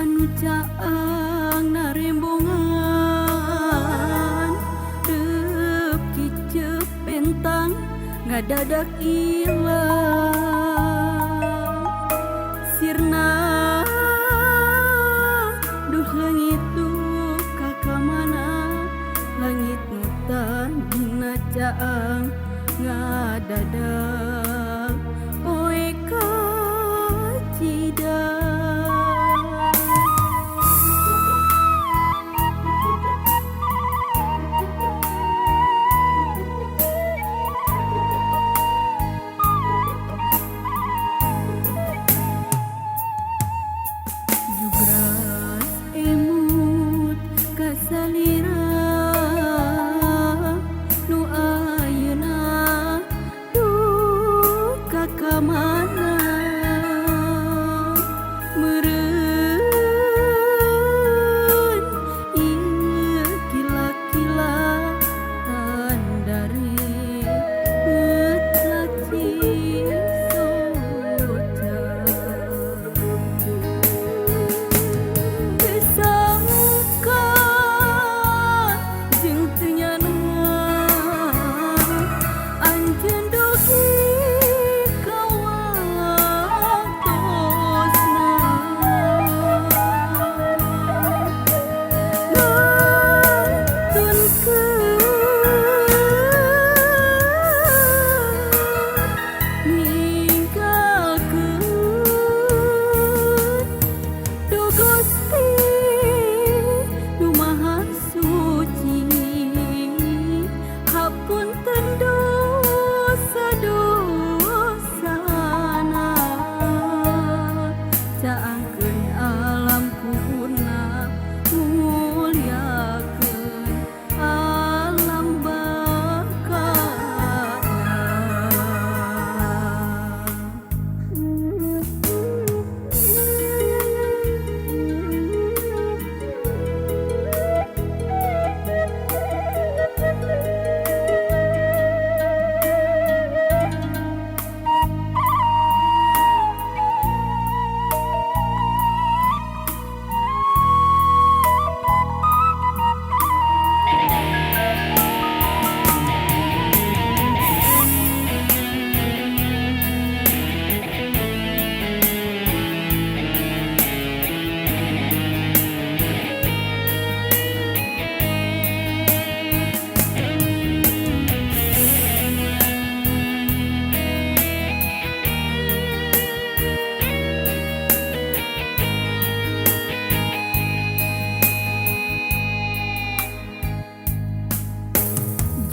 Anu caang narembongan reup kicep bentang ngadadak ilang sirna duh leungit duka ka mana langit nu tadina caang ngadadak poe kacida. Jugras emut kasalira nu ayeuna duka ka mana meureun ieu kila-kila tandare laci soca. Sangka jeung teu nyana anjeun dugi ka waktosna ngantunkeun ninggalkeun Duh Gusti nu Maha Suci hapunten dosa-dosana caangkeun alam kuburna mulyakeun alam bakana.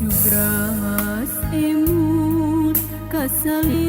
Jugras emut kasalira.